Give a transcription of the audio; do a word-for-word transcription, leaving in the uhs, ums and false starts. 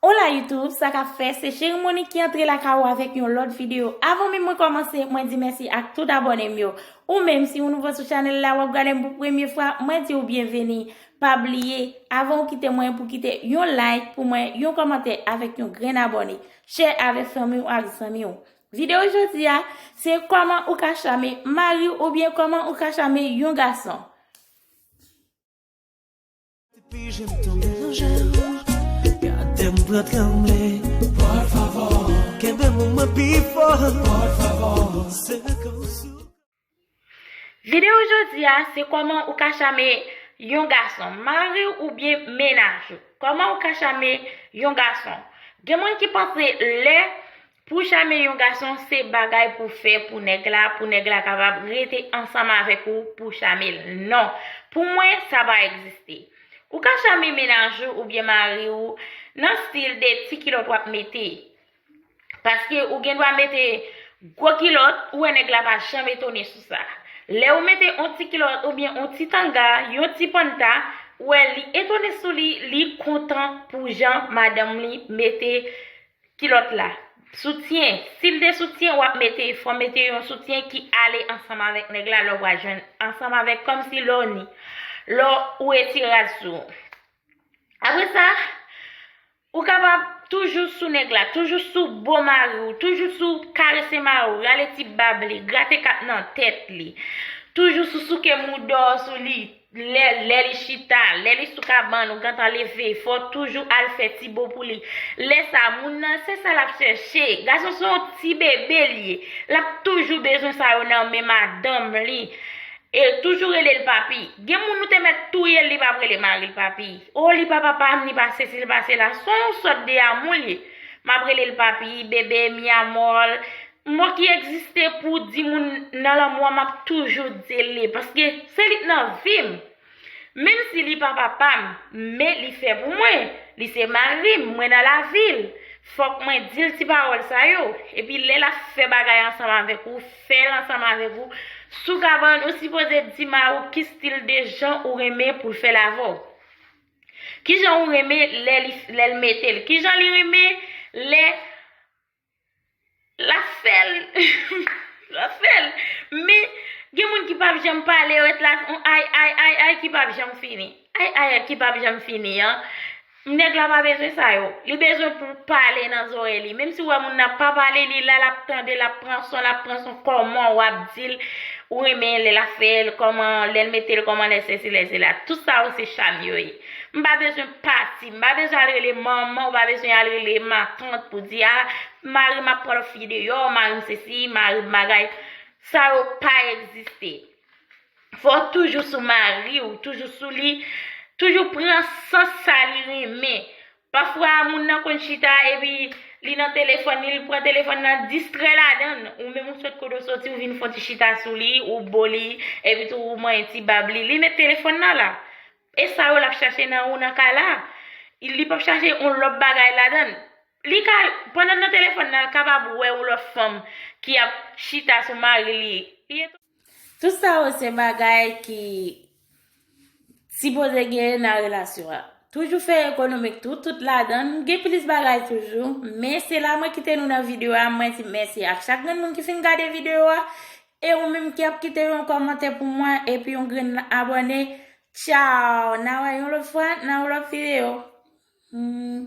Hola YouTube, sa k ap fèt? Se Cheri Monique ki antre lakay ou avèk yon lòt videyo. Avan menm mwen kòmanse, mwen di mèsi ak tout abòne m yo. Ou menm, si ou nouvo sou chanèl la, w ap gade m pou premye fwa, mwen di w byenveni. Pa bliye, avan ou kite mwen, pou kite yon like pou mwen, yon kòmantè avèk yon grenn abòne. Share avèk fanmi w ak zanmi w. Videyo jodi a, se kòman ou ka chame mari w oubyen kòman ou ka chame yon gason. Depi je m tonbe nan je w, gade m pran tranble. Por favor, kenbe men mwen pi fò. Por favor, se kon sou. Videyo jodi a, se kòman ou ka chame yon gason, mari w oubyen mennaj ou. Kòman ou ka chame yon gason? Gen moun ki panse lè pou chame yon gason, se bagay pou fè pou nèg la, pou nèg la kapab rete ansanm avèk ou pou chame l. Non, pou mwen, sa pa egziste. Ou ka chame mennaj ou oubyen mari w nan stil de ti kilòt w ap mete. Paske ou gen dwa mete gwo kilòt, ou wè nèg la pa janm etone sou sa. Lè ou mete yon ti kilòt oubyen yon ti tanga, yon ti panta, ou wè li etone sou li, li kontan pou jan madanm li mete kilòt la. Soutyen, stil de soutyen w ap mete, fò mete yon soutyen ki ale ansanm avèk nèg la, lè w pral jwenn ansanm avèk, kòmsi lè w ni, lè ou retire rad sou ou. Apre sa, ou kapab toujou sou nèg la, toujou sou bo mari w, toujou sou karese mari w, rale ti bab li, grate kat nan tèt li, toujou sou souke mouda w sou li. Lè, lè li chita, lè li sou kabann, ou gentan leve, fò w toujou al fè ti bo pou li. Lè sa, moun nan, se sa l ap chèche. Gason se yon ti bebe l ye. L ap toujou bezwen sa yo nan men madanm li. E toujou rele l papi. Gen moun ou te mèt touye l, li p ap rele mari l papi. O, li pa papa m, li pa sesi, li pa sela. Se yon sòt de amou l ye. M ap rele l papi, bebe, mi amor. Mo ki egziste pou di moun nan lanmou an, m ap toujou di l li, paske se li k nan vi m. Menm si li pa papa m, men li fè pou mwen. Li se mari m, mwen nan lavi l. Fòk mwen di l ti pawòl sa yo. Epi lè l ap fè bagay ansanm avèk ou, fè l ansanm avèk ou. Sou kabann, ou sipoze di mari w ki stil de jan ou renmen pou l fè l avè w. Kijan ou renmen lè li, lè l mete l? Kijan li renmen lè l ap fè l? L ap fè l. Men, gen moun ki p ap janm pale, yo ret la, on ay, ay, ay, ay, ki p ap janm fini. Ay, ay, ay, ki p ap janm fini an. Nèg la pa bezwen sa yo. Li bezwen pou pale nan zòrèy li. Menm si w wè moun nan pa pale, li la, l ap tande, l ap pran son, l ap pran son, kòman w ap di l, ou renmen lè l ap fè l, kòman lè l mete l, kòman lè sesi, lè sela. Tout sa yo se cham yo ye. M pa bezwen pati, m pa bezwen al rele manman, ou pa bezwen al rele matant pou di, a, mari m ap pran lòt fi deyò, mari m sesi, mari m bagay. Sa yo pa egziste. Fò w toujou sou mari w, toujou sou li, toujou pran sans sa li renmen. Pafwa, moun nan konn chita epi li nan telefòn li, li pran telefòn nan, distrè ladan l. Ou menm ou sot kote w soti, ou vin fè yon ti chita sou li, ou bo li, epi tou ou manyen ti bab li. Li met telefòn nan la. E sa yo l ap chache nan ou nan kay la. Li p ap chache yon lòt bagay ladan l. Li ka, pandan l nan telefòn nan, l kapab wè yon lòt fanm ki ap chita sou mari li. Li eto- Tout sa yo se bagay ki sipoze genyen nan relasyon an. Toujou fè ekonomi tou, tout ladan l. Gen plis bagay toujou. Men se la mwen kite nou nan videyo a. Mwen di mèsi ak chak grenn moun ki fin gade videyo a. E ou menm ki ap kite yon kòmantè pou mwen epi yon grenn abòne. Tchaw! N a wè yon lòt fwa nan yon lòt videyo. Hmm.